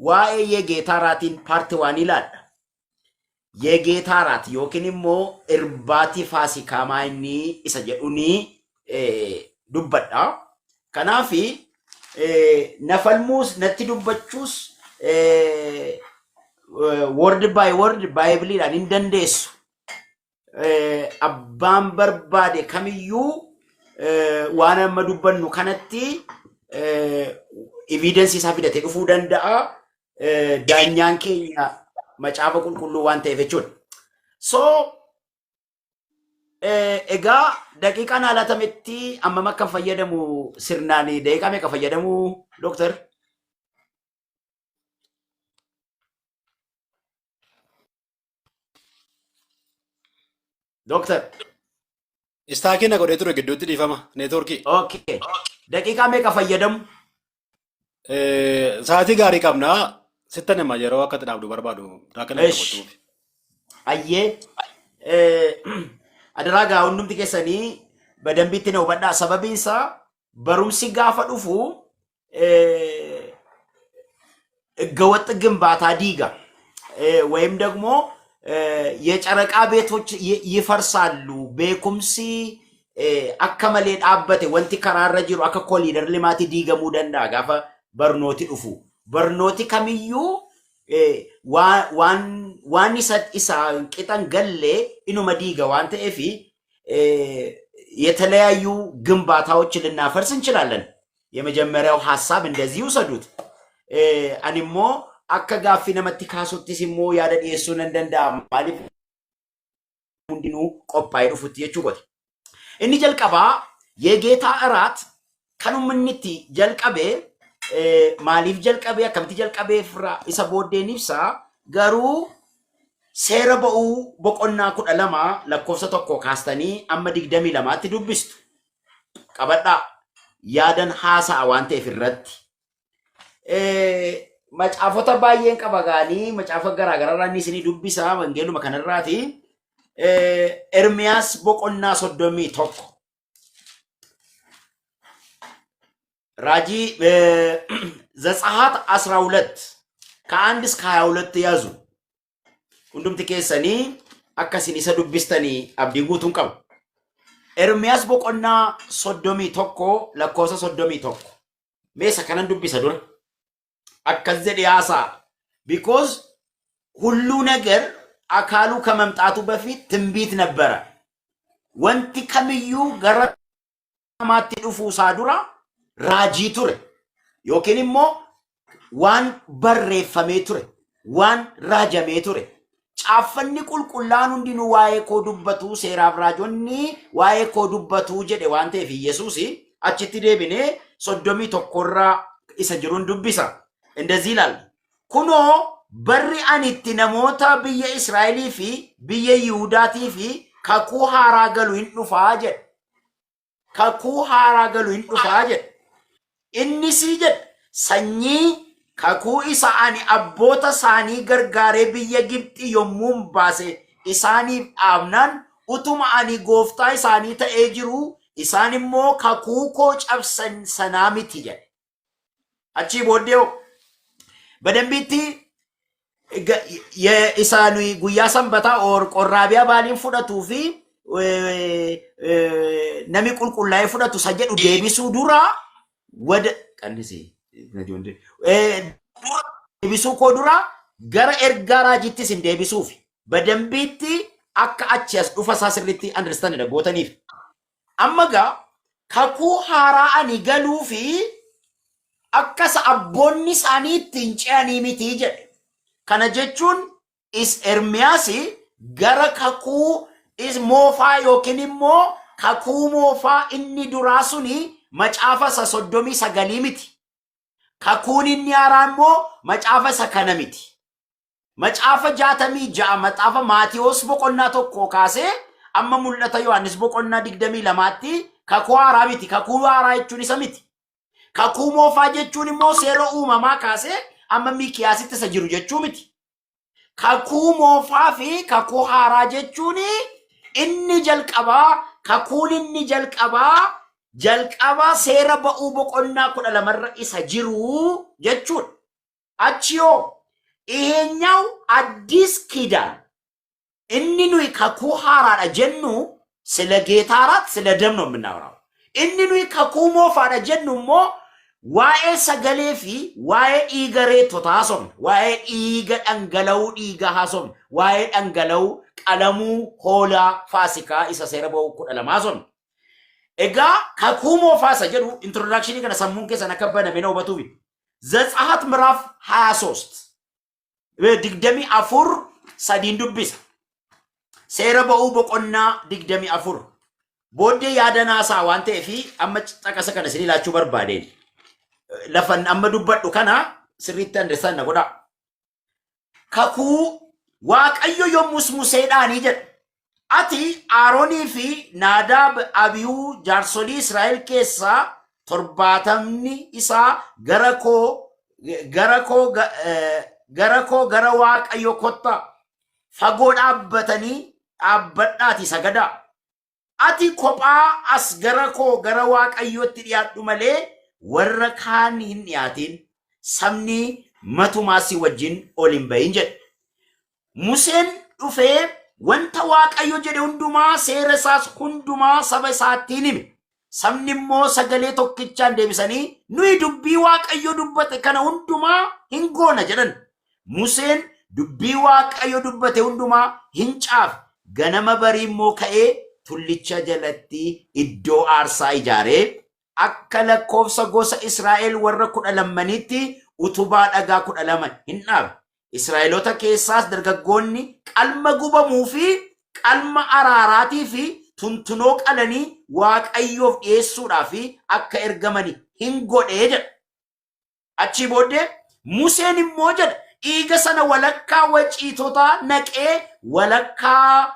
Waa'ee yegeetaa raatiin part one ilaalla. Yegeetaa raat yookiin immoo irbaatii faasikaa maa inni isa jedhuni dubbadha. Kanaaf na falmuus natti dubbachuus word by word baaybiliidhaan hin dandeessu. Abbaan barbaade kamiyyuu waan amma dubbannu kanatti evidence isaa fidatee dhufuu danda'a. Daanyaan keenya macaafa qulqulluu waan ta'eef jechuudha. So egaa daqiiqaan haalatametti ammam akka fayyadamu sirnaan daqiiqaa meeqa fayyadamu dooktar? Dooktar. Istaakii na godhee ture gidduutti dhiifama. Neetwoorkii. Okay. Daqiiqaa meeqa fayyadamu? Sa'aatii gaarii qabna. Sittan hima yeroo akka itti dhaabdu barbaadu. Rakkina Esh. qabattuuf. Ayyee. Adaraa gaa hundumti keessanii badambiitti na hubadhaa. Sababiin isaa barumsi gaafa dhufu ህገወጥ ግንባታ ዲጋ ወይም ደግሞ የጨረቃ ቤቶች ይፈርሳሉ። Beekumsi akka malee dhaabbate wanti karaarra jiru akka koliidar limaatti diigamuu danda'a gaafa barnooti dhufu. Barnooti kamiyyuu waan isa qixan galle inuma diiga waan ta'eef የተለያዩ ግንባታዎች ልናፈርስ እንችላለን። የመጀመሪያው ሀሳብ እንደዚህ ውሰዱት። Ani immoo akka gaaffii namatti kaasuttis immoo yaada dhiyeessuu nan danda'a. Maaliif hundinuu qophaa'ee dhufutti jechuu kooti. Inni jalqabaa የጌታ እራት kanuma inni itti jalqabe maaliif jalqabe akkamitti jalqabee isa booddeen ibsa garuu seera ba'uu boqonnaa 12 lakkoofsa 1 kaastanii amma 22tti dubbistu. Qabadhaa yaadan haasa'a waan ta'eef irratti. Macaafota baay'een qaba gaanii macaafa garaa garaarraa inni isinii dubbisa wangeeluma kanarraati. Ermiyaas boqonnaa 31. Raajii Zatsahat 12 ከ1 እስከ 22 ያዙ. Hundumti keessanii akka isin isa dubbistanii abdii guutuun qaba. Ermiyaas boqonnaa 31 lakkoofsa 31. Meesa kanan dubbisa dura. Akkas jedhe haasa'a. Because ሁሉ ነገር አካሉ ከመምጣቱ በፊት ትንቢት ነበረ። Wanti kamiyyuu gara namaatti dhufuu isaa dura raajii ture yookiin immoo waan barreeffamee ture, waan raajamee ture. Caaffanni qulqullaan hundinuu waa'ee koo dubbatu, seeraaf raajonni waa'ee koo dubbatu jedhe waan ta'eef Yesuus achitti deebinee 31rraa isa jiruun dubbisa. እንደዚህ ይላል. Kunoo barri ani itti namoota biyya Israa'elii fi biyya Yihuudaatii fi kakuu haaraa galu hin dhufaa jedhe. Kakuu haaraa galu hin dhufaa jedhe. Innis jedhe sanyii kakuu isa ani abboota isaanii gargaaree biyya Gibxii yommuun baase isaaniif dhaabnaan utuma ani gooftaa isaanii ta'ee jiru isaan immoo kakuu koo cabsan sanaa miti jedhe. Achii booddee hoo badambiitti isa nuyi guyyaa sanbataa or qorraabiyaa baaliin fudhatuu fi nami qulqullaa'ee fudhatu isa jedhu deebisuu dura wada qannisi deebisuu koo dura gara ergaa raajittis hin deebisuuf badambiitti akka achi as dhufa isaa sirriitti understand gootaniif. Amma gaa kakuu haaraa ani galuu fi akka isa abboonni isaanii ittiin ce'anii miti jedhe. Kana jechuun is Ermiyaas gara kakuu is moofaa yookiin immoo kakuu moofaa inni duraa suni macaafa isa 39 miti. Kakuun inni haaraa immoo macaafa isa kana miti. Macaafa 66 macaafa Maatiyoos boqonnaa 1 kaasee amma mul'ata Yohaannis boqonnaa 22tti kakuu haaraa miti. Kakuu haaraa jechuun isa miti. Kakuu moofaa jechuun immoo seera uumamaa kaasee amma Miikiyaasitti isa jiru jechuu miti. Kakuu moofaa fi kakuu haaraa jechuun inni jalqabaa kakuun inni jalqabaa jalqabaa seera ba'uu boqonnaa 12rra isa jiru jechuudha. Achiyoo ይሄኛው አዲስ ኪዳን inni nuyi kakuu haaraadha jennu ስለ ጌታ እራት ስለ ደም ነው የምናወራው። Inni nuyi kakuu moofaadha jennu immoo waa'ee sagalee fi waa'ee dhiiga reettotaa haasofna. Waa'ee dhiiga dhangala'uu dhiiga haasofna. Waa'ee dhangala'uu qalamuu hoolaa Faasikaa isa Seera Ba'uu 12 haasofna. Egaa kakuu moofaa isa jedhu introduction kana sammuun keessan akka baname na hubatuufi. ዘጸአት ምዕራፍ 23 24 sadiin dubbisa. Seera Ba'uu boqonnaa 24. Booddee yaada naasaa waan ta'eef amma caqasa kana isin ilaachuu barbaadeen. Lafan amma dubbadhu kana sirriitti understand na godhaa. Kakuu Waaqayyo yommus Museedhaanii jedha. Ati Aroonii fi Naadaab, Abiyuu, jaarsolii Israa'el keessaa 70 isaa gara koo gara Waaqayyo kottaa, fagoo dhaabbatanii dhaabbadhaati sagadaa. Ati kophaa as gara koo gara Waaqayyootti dhiyaadhu malee warra kaan hin dhiyaatin, sabni matumaa si wajjin ol hin bahin jedhe. Museen dhufee wanta Waaqayyo jedhe hundumaa, seera isaas hundumaa saba isaatti hime. Sabni immoo sagalee tokkichaan deebisanii, "Nuyi dubbii Waaqayyo dubbate kana hundumaa hin goona" jedhan. Museen dubbii Waaqayyo dubbate hundumaa hin caafe. Ganama barii immoo ka'ee tullicha jalatti iddoo aarsaa ijaaree akka lakkoofsa gosa Israa'el warra 12nitti utubaa dhagaa 12 hin dhaabe. Israa'eloota keessaas dargaggoonni qalma gubamuu fi qalma araaraatii fi tuntunoo qalanii Waaqayyoof dhiyeessuudhaaf akka ergamani hin godhee jedha. Achii booddee Museen immoo jedha, dhiiga sana walakkaa waciitotaa naqee walakkaa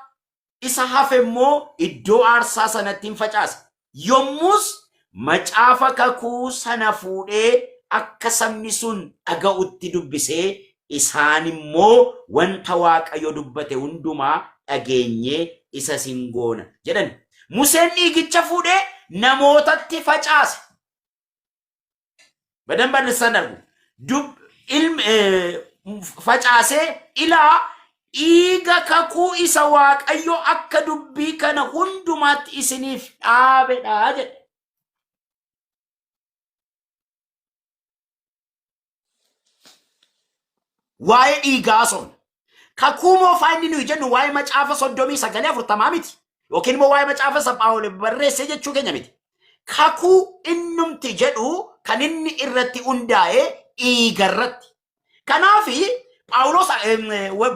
isa hafe immoo iddoo aarsaa sanatti hin facaase. Yommus macaafa kakuu sana fuudhee akka sabni sun dhaga'utti dubbisee, isaan immoo, "Wanta Waaqayyo dubbate hundumaa dhageenyee isa sin goona" jedhan. Museen dhiigicha fuudhee namootatti facaase. በደንብ understand አድርጉ። Dub ilmi facaasee, "Ilaa, dhiiga kakuu isa Waaqayyo akka dubbii kana hundumaatti isiniif dhaabedha" jedhe. Waa'ee dhiigaa haasofna. Kakuu moofaa inni nuyi jennu waa'ee macaafa 39 40 miti. Yookiin immoo waa'ee macaafa isa Phaawulos barreesse jechuu keenya miti. Kakuu innumti jedhu kan inni irratti hundaa'e dhiiga irratti. Kanaafi Phaawulos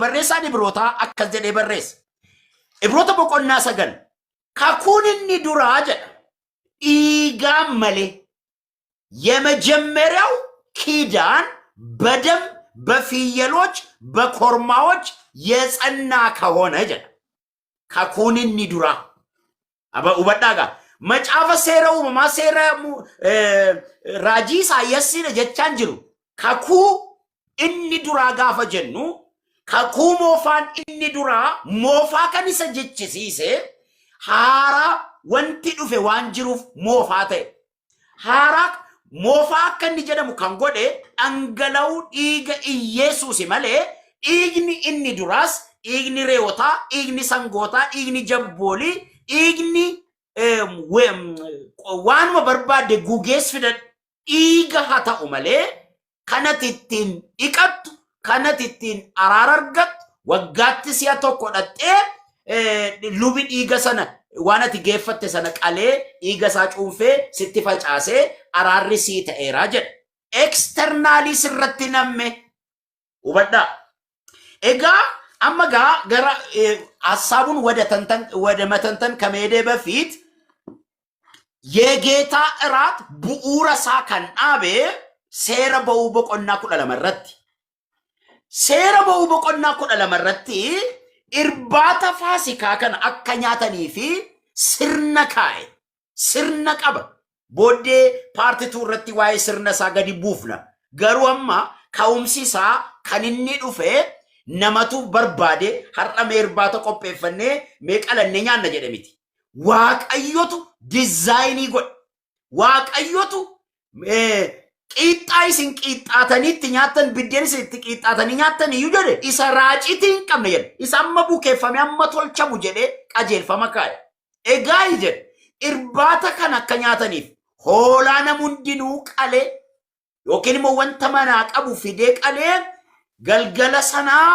barreessaan Ibrootaa akkas jedhee barreessa. Ibroota boqonnaa 9, kakuun inni duraa jedha dhiigaan malee, የመጀመሪያው ኪዳን በደም በፍየሎች በኮርማዎች የጸና ከሆነ jedha. Kakuun inni duraa. Aba hubadhaa gaa. Macaafa Seera Uumamaa, seera raajii Isaayyaasiidha jechaan jiru. Kakuu inni duraa gaafa jennu, kakuu moofaan inni duraa moofaa kan isa jechisiise haaraa wanti dhufe waan jiruuf moofaa ta'e. Haaraa moofaa akka inni jedhamu kan godhe dhangala'uu dhiiga Iyyeesuusi malee dhiigni inni duraas, dhiigni reewotaa, dhiigni sangootaa, dhiigni jabboolii, dhiigni waanuma barbaadde gugees fidan dhiiga haa ta'u malee kanati ittiin dhiqattu, kanati ittiin araara argattu, waggaatti si'a tokko dhattee lubi dhiiga sana waan ati geeffatte sana qalee dhiiga isaa cuunfee sitti facaasee araarri sii ta'eeraa jedha. External sirratti namme hubadhaa. Egaa amma gaa gara ሀሳቡን ወደ ተንተን ወደ መተንተን ከመሄዴ በፊት የጌታ እራት bu'uura isaa kan dhaabe Seera Ba'uu boqonnaa 12 irratti. Seera Ba'uu boqonnaa 12 irratti irbaata Faasikaa kana akka nyaatanii fi sirna kaa'e. Sirna qaba. Booddee part 2 irratti waa'ee sirna isaa gadi buufna. Garuu amma ka'umsi isaa kan inni dhufe namatu barbaade har'a mee irbaata qopheeffannee mee qalannee nyaanna jedhe miti. Waaqayyotu design godhe. Waaqayyotu Qiixxaa isin qiixxaatanii itti nyaattan, biddeen isin itti qiixxaatanii nyaattan iyyuu jedhe, isa raacitii hin qabne jedhe, isa amma bukeeffame, amma tolchamu jedhee qajeelfama kaa'e. Egaa jedhe, irbaata kana akka nyaataniif hoolaa nam hundinuu qalee yookiin immoo wanta manaa qabu fidee qalee, galgala sanaa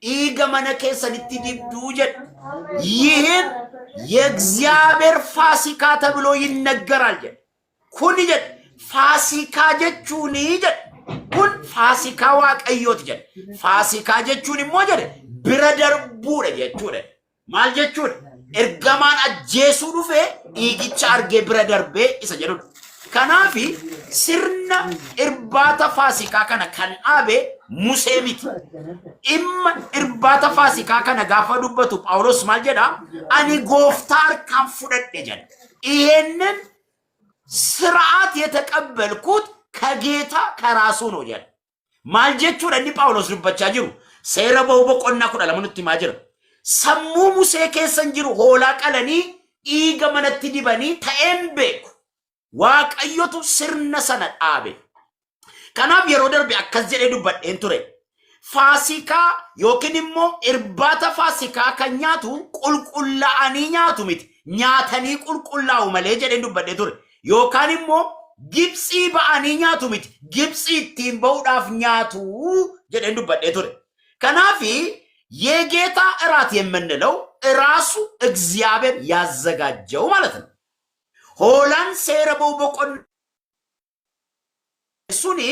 dhiiga mana keessanitti dibduu jedhe. ይህም የእግዚአብሔር ፋሲካ ተብሎ ይነገራል jedhe. Kuni jedhe, Faasikaa jechuuni jedhe, kun Faasikaa Waaqayyooti jedhe. Faasikaa jechuun immoo jedhe, bira darbuudha jechuudha. Maal jechuudha? Ergamaan ajjeesuu dhufee dhiigicha argee bira darbee isa jedhudha. Kanaafi sirna irbaata Faasikaa kana kan dhaabe Musee miti. Dhimma irbaata Faasikaa kana gaafa dubbatu Phaawulos maal jedha? "Ani Gooftaa harkaan fudhadhe" jedha. ይሄንን ስርዓት የተቀበልኩት ከጌታ ከራሱ ነው jedha. Maal jechuudha inni Phaawulos dubbachaa jiru? Seera Ba'uu boqonnaa 12 nutti himaa jira. Sammuu Musee keessa hin jiru hoolaa qalanii dhiiga manatti dibanii ta'een beeku. Waaqayyotu sirna sana dhaabe. Kanaaf yeroo darbe akkas jedhee dubbadheen ture. Faasikaa yookiin immoo irbaata Faasikaa kan nyaatu qulqullaa'anii nyaatu miti. Nyaatanii qulqullaa'u malee jedheen dubbadhee ture. Yookaan immoo Gibxii ba'anii nyaatu miti. Gibxii ittiin ba'uudhaaf nyaatu jedheen dubbadhee ture. Kanaafi የጌታ እራት የምንለው እራሱ እግዚአብሔር ያዘጋጀው ማለት ነው። Hoolaan Seera Ba'uu boqonnaa suni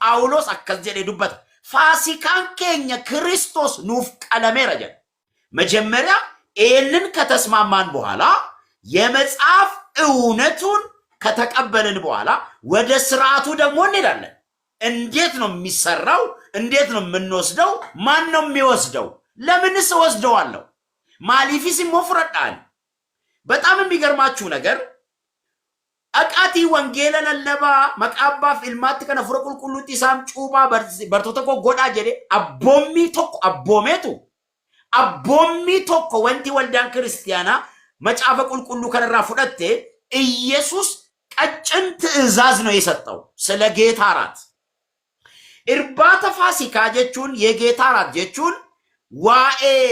Phaawulos akkas jedhee dubbata. Faasikaan keenya ክርስቶስ nuuf qalameera jedha. መጀመሪያ ይህንን ከተስማማን በኋላ፣ የመጽሐፍ እውነቱን ከተቀበልን በኋላ ወደ ስርዓቱ ደግሞ እንሄዳለን። እንዴት ነው የሚሰራው? እንዴት ነው የምንወስደው? ማን ነው የሚወስደው? ለምንስ እወስደዋለሁ? Maaliifis immoo fudhadhaan? በጣም የሚገርማችሁ ነገር dhaqaatii wangeela lallabaa, maqaa Abbaaf Ilmaatti kana Hafuura Qulqulluutti isaan cuuphaa, bartoota koo godhaa jedhe. Abboommii tokko abboomeetu, abboommii tokko wanti waldaan kiristiyaanaa Macaafa Qulqulluu kanarraa fudhatte, ኢየሱስ ቀጭን ትእዛዝ ነው የሰጠው ስለ ጌታ እራት። Irbaata Faasikaa jechuun, የጌታ እራት jechuun waa'ee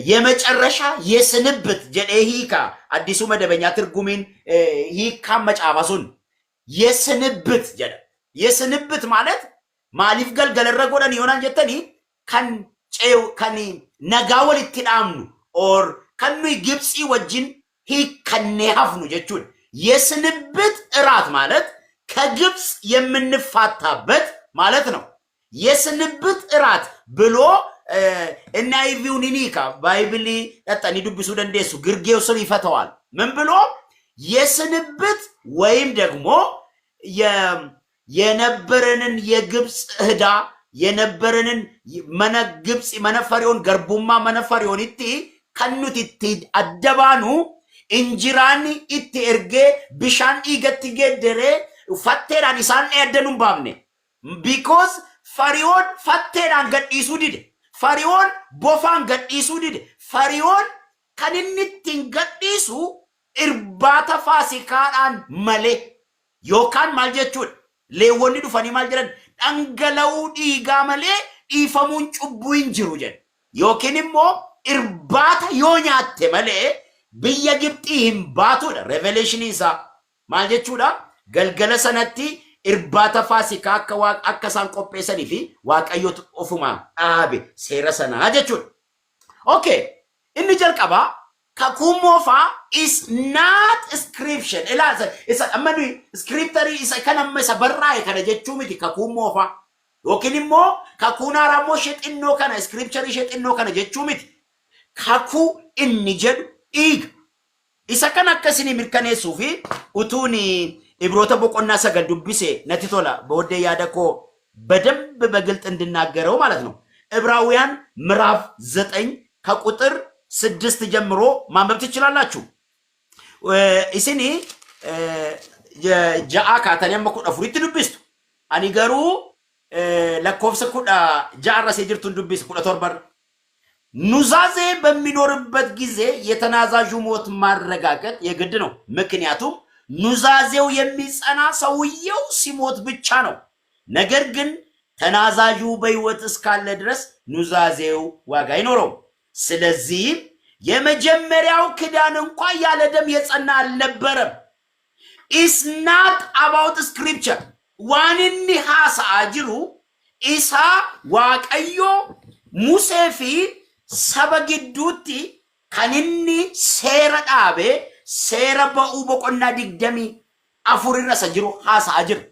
የመጨረሻ የስንብት jedhee hiika. አዲሱ መደበኛ ትርጉሚን hiikkaan macaafa sun የስንብት jedha. የስንብት ማለት maaliif galgalarra godhan yoonaan jettanii, kan ceew kan nagaa walitti dhaamnu or kan nuyi Gibxii wajjin hiikkannee hafnu jechuudha. የስንብት እራት ማለት ከግብፅ የምንፋታበት ማለት ነው። የስንብት እራት ብሎ NIV ውን ni hiika, Bible dhaqxanii dubbisuu dandeessu. ግርጌው ስር ይፈተዋል። ምን ብሎ? የስንብት ወይም ደግሞ የነበረንን የግብፅ ዕዳ፣ የነበረንን mana ግብፅ mana Fariyoon, garbummaa mana Fariyoonitti kan nuti itti adda baanu, injiraan itti ergee bishaan dhiigatti geeddaree fatteedhaan isaan adda nun baafne. Because Fariyoon fatteedhaan gadhiisuu dide. Fariyoon bofaan gadhiisuu dide. Fariyoon kan inni ittiin gadhiisu irbaata Faasikaadhaan malee. Yookaan maal jechuudha? Leewwonni dhufanii maal jedhan? Dhangala'uu dhiigaa malee dhiifamuun cubbuu hin jiru jedhe. Yookiin immoo irbaata yoo nyaatte malee biyya Gibxii hin baatudha. Revelation isaa maal jechuudha? Galgala sanatti irbaata Faasikaa akka akka isaan qopheessanii fi Waaqayyotu ofuma dhaabe seera sanaa jechuudha. Okay, inni jalqabaa Kakuu Moofaa is not scripture. Ilaa, isa amma nuyi scripture isa kan amma isa barraa'e kana jechuu miti Kakuu Moofaa. Yookiin immoo Kakuun Haaraa immoo ishee xinnoo kana, scripture ishee xinnoo kana jechuu miti. Kakuu inni jedhu dhiiga. Isa kana akka isinii mirkaneessuu fi utuun Ibroota boqonnaa 9 dubbise natti tola. Booddee yaada koo በደንብ በግልጥ እንድናገረው ማለት ነው። ዕብራውያን ምዕራፍ 9 ከቁጥር 6 ጀምሮ ማንበብ ትችላላችሁ። Isin 6 kaatanii amma 14tti dubbistu. Ani garuu lakkoofsa 16rra see jirtuun dubbisa, 17rra. ኑዛዜ በሚኖርበት ጊዜ የተናዛዡ ሞት ማረጋገጥ የግድ ነው። ምክንያቱም ኑዛዜው የሚጸና ሰውየው ሲሞት ብቻ ነው። ነገር ግን ተናዛዡ በሕይወት እስካለ ድረስ ኑዛዜው ዋጋ አይኖረውም። ስለዚህም የመጀመሪያው ኪዳን እንኳ ያለ ደም የጸና አልነበረም። It's not about scripture. Waan inni haasa'aa jiru isa Waaqayyo Musee fi saba gidduutti kan inni seera dhaabe, seera ba'uu boqonnaa 24 irra isa jiru haasa'aa jira.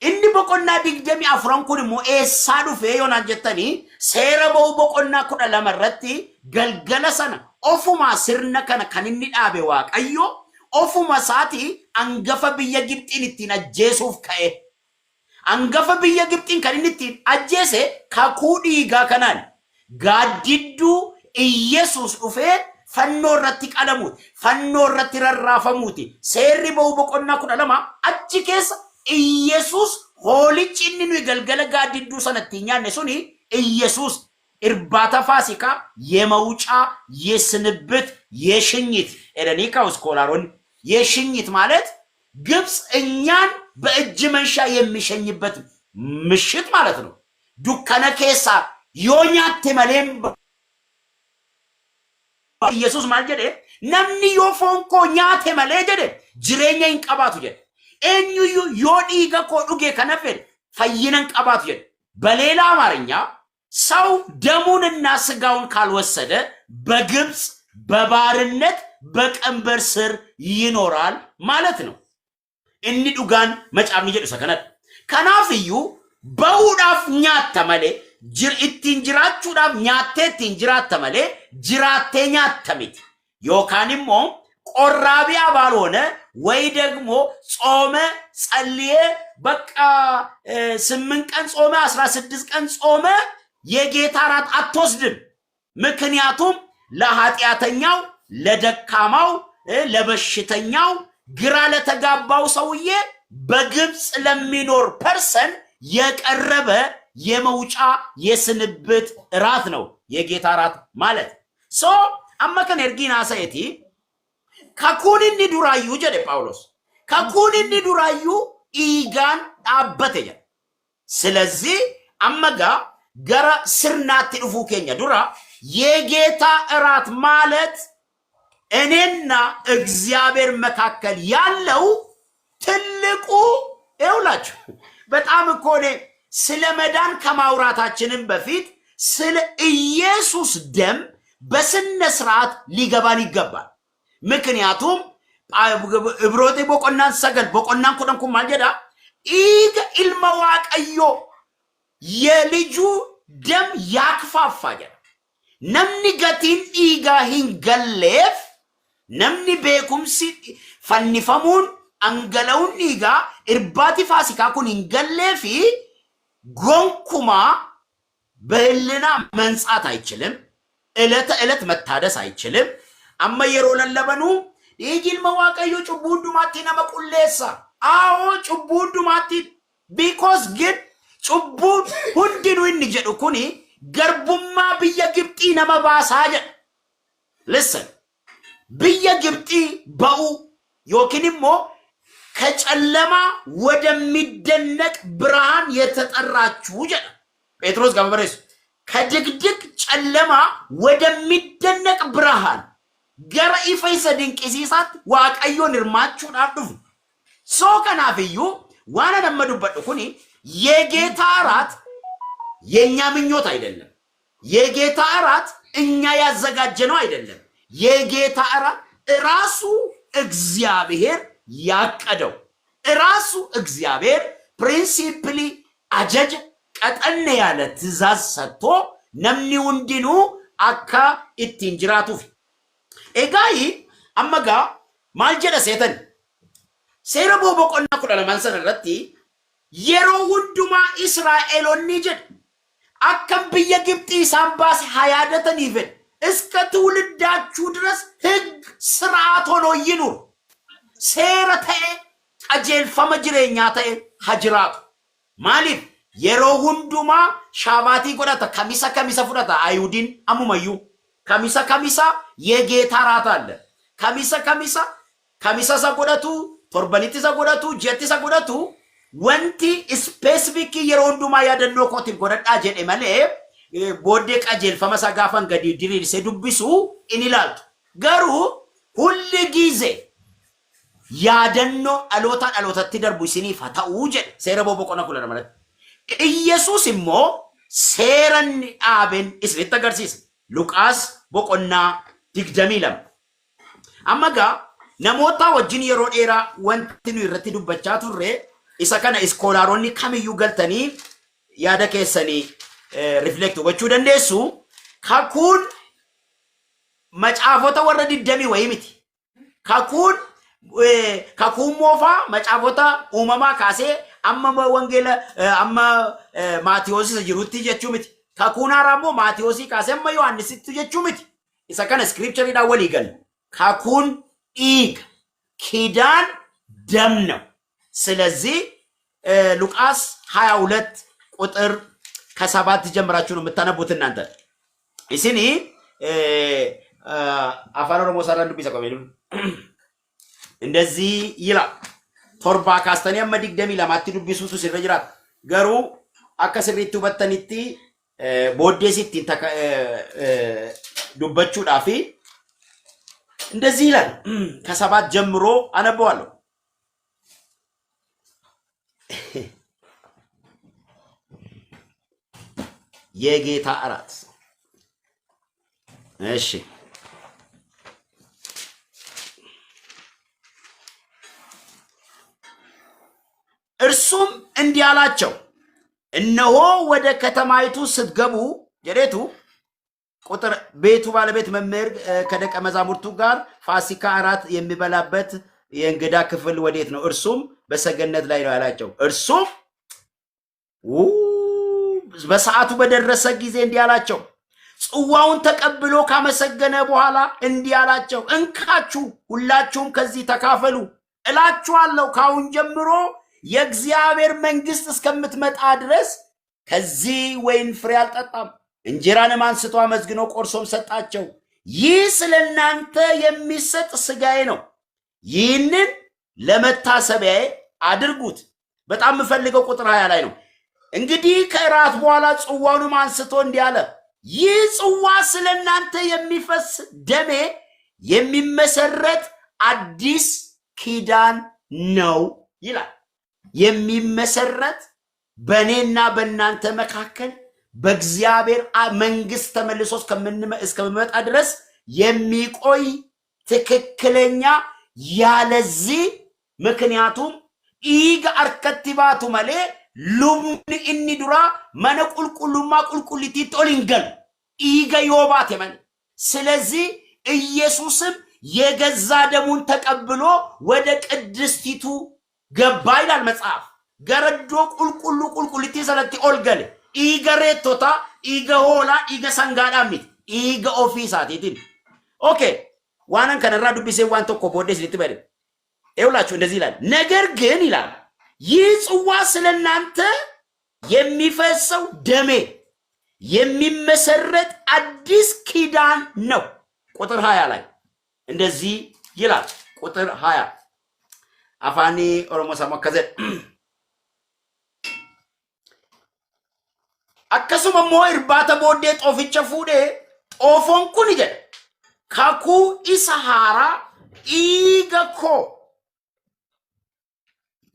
Inni boqonnaa 24n kun immoo eessaa dhufee yoonaan jettanii, seera ba'uu boqonnaa 12 irratti galgala sana ofumaa sirna kana kan inni dhaabe Waaqayyo ofuma isaatii angafa biyya Gibxiin ittiin ajjeesuuf ka'e. Angafa biyya Gibxiin kan inni ittiin ajjeese kakuu dhiigaa kanaan gaaddidduu Iyesuus dhufee fannoo irratti qalamuuti. Fannoo irratti rarraafamuuti. Seerri ba'uu boqonnaa 12 achi keessa Iyesuus hoolichi inni nuyi galgala gaaddidduu sana ittiin nyaanne suni Iyesuus irbaata Faasikaa የመውጫ፣ የስንብት፣ የሽኝት jedhanii kaa'u scholar ኦን። የሽኝት ማለት ግብፅ እኛን በእጅ መንሻ የሚሸኝበት ምሽት ማለት ነው። Dukkana keessa yoo nyaatte malee Yesuus maal jedhe? Namni yoo foon koo nyaate malee jedhe jireenya hin qabaatu jedhe. Eenyuyyuu yoo dhiiga koo dhuge kana fedhe fayyina hin qabaatu jedhe። በሌላ አማርኛ ሰው ደሙንና ስጋውን ካልወሰደ በግብፅ በባርነት በቀንበር ስር ይኖራል ማለት ነው። Inni dhugaan macaafni jedhu isa kanadha. Kanaafiyyuu bahuudhaaf nyaatta malee ittiin jiraachuudhaaf nyaattee ittiin jiraatta malee jiraattee nyaatta miti. Yookaan immoo ቆራቢያ ባልሆነ ወይ ደግሞ ጾመ ጸልየ በቃ 8 ቀን ጾመ፣ 16 ቀን ጾመ የጌታ ራት አትወስድም። ምክንያቱም ለኃጢአተኛው፣ ለደካማው፣ ለበሽተኛው፣ ግራ ለተጋባው ሰውዬ፣ በግብፅ ለሚኖር person የቀረበ የመውጫ የስንብት እራት ነው የጌታ እራት ማለት። So amma kan ergiin haasa'eeti, kakuun inni duraayyuu jedhe Phaawulos, kakuun inni duraayyuu dhiigaan dhaabbate jedhe. ስለዚህ amma gaa gara sirnaatti dhufuu keenya dura የጌታ እራት ማለት እኔና እግዚአብሔር መካከል ያለው ትልቁ፣ ይኸውላችሁ፣ በጣም እኮ እኔ ስለ መዳን ከማውራታችንም በፊት ስለ ኢየሱስ ደም በስነ ስርዓት ሊገባን ይገባል። ምክንያቱም Ibroota boqonnaan 9 boqonnaan 10 kun maal jedha? Dhiiga ilma Waaqayyoo, የልጁ ደም ያክፋፋ jedha. Namni gatiin dhiigaa hin galleef, namni beekumsi fannifamuun dhangala'uun dhiigaa irbaati Faasikaa kun hin galleefi gonkumaa በህሊና መንጻት አይችልም። ዕለተ ዕለት መታደስ አይችልም። Amma yeroo lallabanu dhiigi ilma Waaqayyoo cubbuu hundumaatti nama qulleessa. አዎ, cubbuu hundumaatti, because ግን cubbuun hundinuu inni jedhu kuni garbummaa biyya Gibxii nama baasaa jedha. Listen, biyya Gibxii ba'uu yookiin immoo ከጨለማ ወደሚደነቅ ብርሃን የተጠራችሁ jedha ጴጥሮስ gaafa barreessu. ከድቅድቅ ጨለማ ወደሚደነቅ ብርሃን, gara ifa isa dinqisiisaatti Waaqayyoon hirmaachuudhaaf dhufu. So kanaafiyyuu waan ani amma dubbadhu kuni የጌታ እራት የእኛ ምኞት አይደለም። የጌታ እራት እኛ ያዘጋጀነው አይደለም። የጌታ እራት ራሱ እግዚአብሔር ያቀደው፣ ራሱ እግዚአብሔር principally ajaja ቀጠን ያለ ትእዛዝ ሰጥቶ namni hundinuu akka ittiin jiraatuuf. Egaa amma gaa maal jedha seetan? Seera ba'uu boqonnaa 12 sana irratti yeroo hundumaa Israa'eloonni jedhe akka biyya Gibxii isaan baase haa yaadataniif jedhe. እስከ ትውልዳችሁ ድረስ ሕግ ስርዓት ሆኖ ይኑር። Seera ta'e, qajeelfama jireenyaa ta'e haa jiraatu. Maaliif yeroo hundumaa shaabaatii godhata? Kamisa kamisa fudhata Ayihudiin ammumayyuu. Kamisa kamisa የጌታ ራት አለ። Kamisa kamisa Kamisa isa godhatu, torbanitti isa godhatu, ji'atti isa godhatu, wanti specific yeroo hundumaa yaadannoo kootiin godhadhaa jedhe malee booddee qajeelfama isaa gaafan gadi diriirsee dubbisu in ilaaltu. Garuu ሁል ጊዜ yaadannoo dhalootaa dhalootatti darbu isiniif haa ta'uu jedhe seera boqonnaa 12 irratti. Iyyasuus immoo seera inni dhaabeen isinitti agarsiisa. Luqaas boqonnaa 22. Amma gaa namoota wajjin yeroo dheeraa wanti nu irratti dubbachaa turre isa kana. Scholaronni kamiyyuu galtanii yaada keessanii reflect gochuu dandeessu. Kakuun macaafota warra 20 wayii miti. Kakuun moofaa macaafota uumamaa kaasee amma wangeela amma Maatiyoos isa jirutti jechuu miti. Kakuun haaraa immoo Maatiyoosii kaasee amma Yohaannisitti jechuu miti. Isa kana scriptureiidhaan walii gala. Kakuun dhiiga, ኪዳን ደም ነው። ስለዚህ ሉቃስ 22 ቁጥር ከ7 ጀምራችሁ ነው የምታነቡት እናንተ። Isin Afaan Oromoo sarara dubbisa ቆሜ እንደዚህ ይላል። 7 kaastanii amma 22tti dubbisuutu sirra jiraata. Garuu akka sirriitti hubattanitti booddees ittiin dubbachuudhaaf እንደዚህ ይላል። ከ7 ጀምሮ አነበዋለሁ። የጌታ እራት። እሺ፣ እርሱም እንዲህ አላቸው፣ እነሆ ወደ ከተማይቱ ስትገቡ jedheetu ቁጥር ቤቱ ባለቤት መምህር ከደቀ መዛሙርቱ ጋር ፋሲካ እራት የሚበላበት የእንግዳ ክፍል ወዴት ነው? እርሱም በሰገነት ላይ ነው ያላቸው። እርሱም በሰዓቱ በደረሰ ጊዜ እንዲህ አላቸው። ጽዋውን ተቀብሎ ካመሰገነ በኋላ እንዲህ አላቸው፣ እንካችሁ ሁላችሁም ከዚህ ተካፈሉ። እላችኋለሁ ከአሁን ጀምሮ የእግዚአብሔር መንግሥት እስከምትመጣ ድረስ ከዚህ ወይን ፍሬ አልጠጣም። እንጀራንም አንስቶ አመስግኖ ቆርሶም ሰጣቸው። ይህ ስለ እናንተ የሚሰጥ ሥጋዬ ነው፣ ይህንን ለመታሰቢያዬ አድርጉት። በጣም የምፈልገው ቁጥር 20 ላይ ነው። እንግዲህ ከእራት በኋላ ጽዋውንም አንስቶ እንዲህ አለ፣ ይህ ጽዋ ስለ እናንተ የሚፈስ ደሜ የሚመሰረት አዲስ ኪዳን ነው ይላል። የሚመሰረት በእኔና በእናንተ መካከል በእግዚአብሔር መንግስት ተመልሶ እስከምመጣ ድረስ የሚቆይ ትክክለኛ ያለዚህ ምክንያቱም dhiiga harkatti baatu malee lubni inni duraa mana qulqullummaa qulqullittiitti ol hin galu dhiiga yoo baate malee። ስለዚህ ኢየሱስም የገዛ ደሙን ተቀብሎ ወደ ቅድስቲቱ ገባ ይላል መጽሐፍ። Gara iddoo qulqulluu qulqullittii sanatti ol gale. Dhiiga reettotaa, dhiiga hoolaa, dhiiga sangaadhaan miti. Dhiiga ofii isaatiitiin. Okay, waanan kanarraa dubbisee waan tokko booddee isinitti bade. ይኸውላችሁ እንደዚህ ይላል። ነገር ግን ይላል ይህ ጽዋ ስለ እናንተ የሚፈሰው ደሜ የሚመሰረት አዲስ ኪዳን ነው። ቁጥር 20 ላይ እንደዚህ ይላል። ቁጥር 20 Afaan Oromoo sammuu akkas jedha. Akkasuma immoo irbaata booddee xooficha fuudhee xoofoon kun jedha kakuu isa haaraa dhiiga koo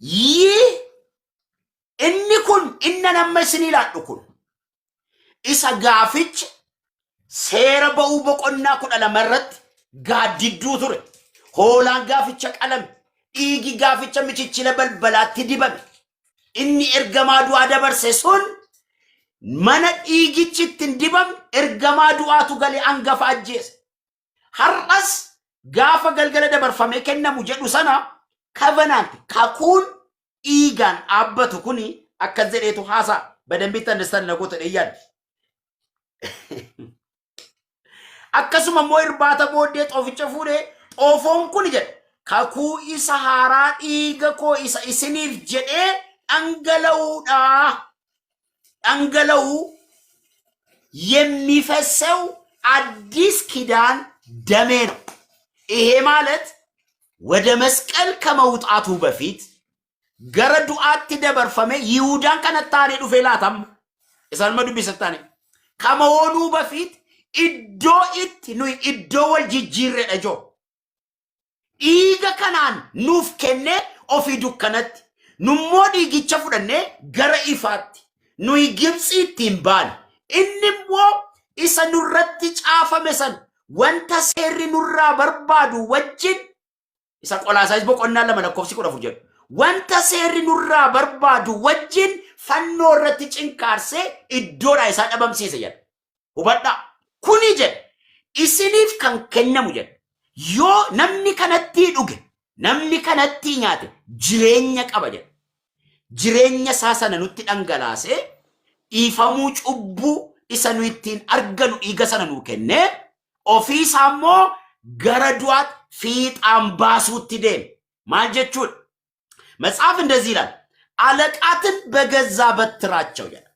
ይህ inni kun inna nama isinii laadhu kun isa gaaficha seera ba'uu boqonnaa 12 irratti gaaddidduu ture. Hoolaan gaaficha qalame, dhiigi gaaficha michichila balbalaatti dibame. Inni ergamaa du'aa dabarse sun mana dhiigichi ittiin dibame ergamaa du'aatu galee hangafa ajjeese. Har'as gaafa galgala dabarfamee kennamu jedhu sana covenant kakuun dhiigaan dhaabbatu kuni akkas jedheetu haasaa በደንብ understand nagoota dheeyyaan. Akkasuma immoo irbaata booddee xooficha fuudhee xoofoon kun jedha kakuu isa haaraa dhiiga koo isa isiniif jedhee dhangala'uudha. Dhangala'uu የሚፈሰው አዲስ ኪዳን ደሜ ነው። ይሄ ማለት ወደ መስቀል ከመውጣቱ በፊት gara du'aatti dabarfame Yihudaan kanatti aanee dhufee laatam isaan dubbisatti aanee ከመሆኑ በፊት iddoo itti nuyi iddoo wal jijjiirredha joo dhiiga kanaan nuuf kennee ofii dukkanatti, nummoo dhiigicha fudhannee gara ifaatti. Nuyi Gibxii ittiin baane, inni immoo isa nurratti caafame san, wanta seerri nurraa barbaadu wajjin, isa Qolaasaayis boqonnaa 2 lakkoofsi 14 jedhu, wanta seerri nurraa barbaadu wajjin fannoo irratti cinkaarsee iddoodhaa isaa dhabamsiise jedha. Hubadhaa. Kuni jedha isiniif kan kennamu jedha. Yoo namni kanatti dhuge, namni kanatti nyaate, jireenya qaba jedha. Jireenya isaa sana nutti dhangalaasee, dhiifamuu cubbuu isa nu ittiin arganu dhiiga sana nuu kennee, ofii isaa immoo gara du'aatti fiixaan baasuutti deeme. Maal jechuudha? መጽሐፍ እንደዚህ ይላል፣ አለቃትን በገዛ በትራቸው ይላል።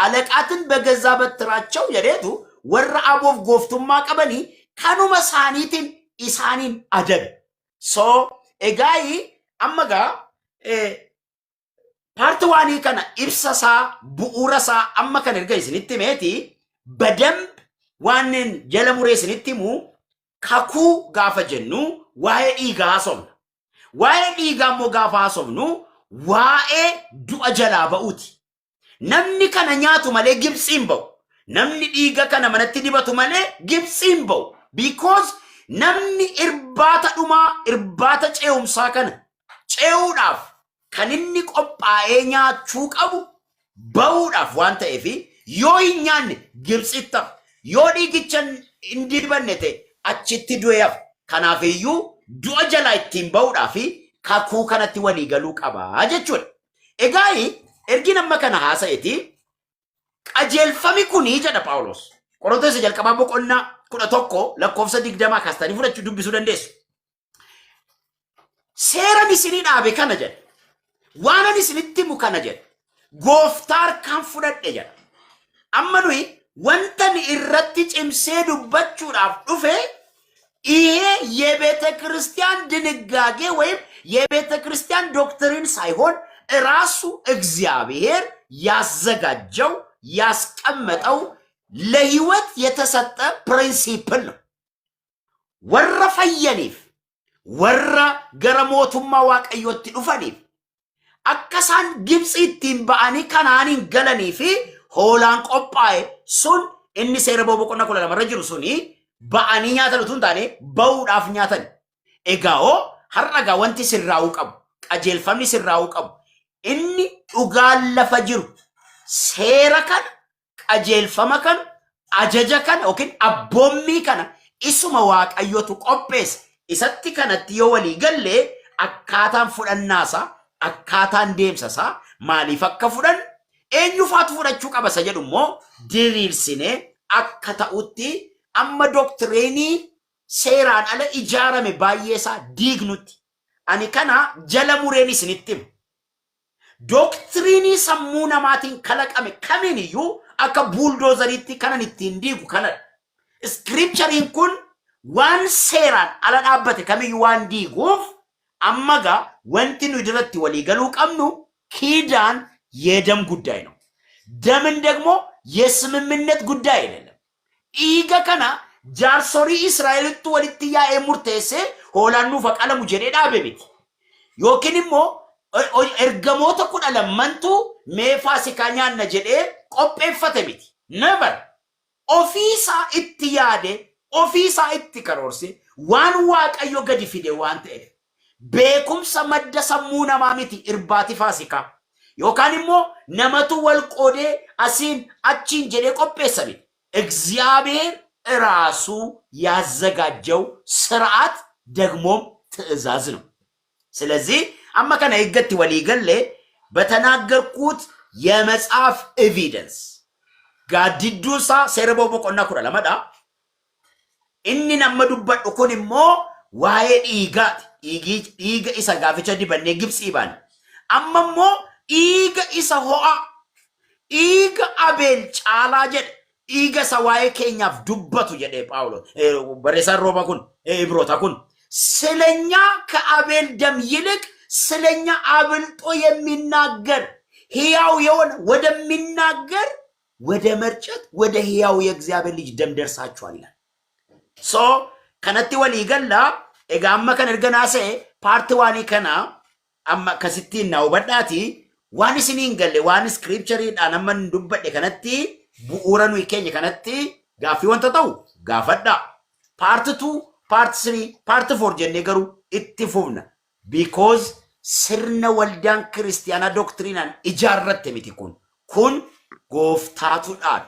አለቃትን በገዛ በትራቸው jedheetu warra aboof gooftummaa qabanii kanuma isaaniitiin isaaniin adabe. So egaayi amma gaa part one kana ibsa isaa, bu'uura isaa amma kan erga isinitti himeeti, በደንብ waan jala muree isinitti himu, kakuu gaafa jennu waa'ee dhiigaa haasofna. Waa'ee dhiigaa immoo gaafa haasofnu waa'ee du'a jalaa ba'uuti. Namni kana nyaatu malee Gibxiin ba'u. Namni dhiiga kana manatti dibatu malee Gibxiin ba'u. Because namni irbaata dhumaa, irbaata ce'umsaa kana ce'uudhaaf kan inni qophaa'ee nyaachuu qabu ba'uudhaaf waan ta'eef, yoo hin nyaanne Gibxitti hafa. Yoo dhiigicha hin dibanne ta'e achitti du'ee hafa. Kanaaf iyyuu du'a jalaa ittiin ba'uudhaaf kakuu kanatti walii galuu qabaa jechuudha. Egaa ergi nama kana haasa'eeti, qajeelfami kunii jedha Phaawulos. Qorontoos isa jalqabaa boqonnaa 11 lakkoofsa 20 kaastanii fudhachuu dubbisuu dandeessu. Seeran isinii dhaabe kana jedha. Waan ani isinitti himu kana jedha. Gooftaa harkaan fudhadhe jedha. Amma nuyi wanta ni irratti cimsee dubbachuudhaaf dhufe, ይሄ የቤተ ክርስቲያን ድንጋጌ ወይም የቤተ ክርስቲያን doctrine ሳይሆን ራሱ እግዚአብሔር ያዘጋጀው፣ ያስቀመጠው፣ ለህይወት የተሰጠ principle ነው። Warra fayyaniif, warra gara mootummaa Waaqayyootti dhufaniif, akka isaan Gibxi ittiin ba'anii Kanaaniin galanii fi hoolaan qophaa'e sun, inni seera boqonnaa 12 irra jiru suni, ba'anii nyaatan utuu hin taane ba'uudhaaf nyaatan. Egaa hoo har'a gaa wanti sirraa'uu qabu, qajeelfamni sirraa'uu qabu, inni dhugaan lafa jiru seera kana, qajeelfama kana, ajaja kana yookiin abboommii kana isuma Waaqayyotu qopheesse. Isatti kanatti yoo walii gallee, akkaataan fudhannaasaa, akkaataan deemsasaa, maaliif akka fudhan, eenyufaatu fudhachuu qaba isa jedhu immoo diriirsinee akka ta'utti, amma doctrine seeraan ala ijaarame baay'ee isaa diignutti. Ani kana jala mureen isinitti hima. Doctrine sammuu namaatiin kalaqame kamiin iyyuu akka bulldozeriitti kanan ittiin diigu kanadha. Scriptureiin kun waan seeraan ala dhaabbate kamiyyuu waan diiguuf, amma gaa wanti nu irratti walii galuu qabnu ኪዳን የደም ጉዳይ ነው። ደምን ደግሞ የስምምነት ጉዳይ አይደለም። Dhiiga kana jaarsolii Israa'elitti walitti yaa'ee murteessee hoolaan nuuf haa qalamu jedhee dhaabe miti. Yookiin immoo ergamoota 12tu mee Faasikaa nyaanna jedhee qopheeffate miti. Never. Ofiisaa itti yaade, ofiisaa itti karoorse, waan Waaqayyo gadi fide waan ta'eef. Beekumsa madda sammuu namaa miti irbaati Faasikaa. Yookaan immoo namatu wal qoodee asiin achiin jedhee qopheessa miti. እግዚአብሔር ራሱ ያዘጋጀው ስርዓት ደግሞም ትእዛዝ ነው። ስለዚህ amma kana eeggatti walii galle, በተናገርኩት የመጽሐፍ evidence, gaaddidduun isaa seera boqonnaa 12dha. Inni nama dubbadhu kun immoo waa'ee dhiigaati. Dhiiga isa gaaficha dibannee Gibxii baane. Amma immoo dhiiga isa ho'a, dhiiga Abeel caalaa jedhe, dhiiga isa waa'ee keenyaaf dubbatu jedhee Phaawulos barreessaan Rooma kun, Ibroota kun. ስለኛ ከአቤል ደም ይልቅ ስለኛ አብልጦ የሚናገር ሕያው የሆነ ወደሚናገር ወደ መርጨት ወደ ሕያው የእግዚአብሔር ልጅ ደም ደርሳችኋል ይላል። So kanatti walii galla. Egaa amma kan erga naasa'e part one kana amma akkasittiin na hubadhaati. Waan isinii hin galle, waan scriptureiidhaan amma hin dubbadhe kanatti, bu'uura nuyi keenya kanatti gaaffii wanta ta'u gaafadhaa. Part 2, part 3, part 4 jennee garuu itti fufna. Because sirna waldaan kiristiyaanaa doctrinaan ijaarratte miti kun. Kun gooftaatu dhaabe.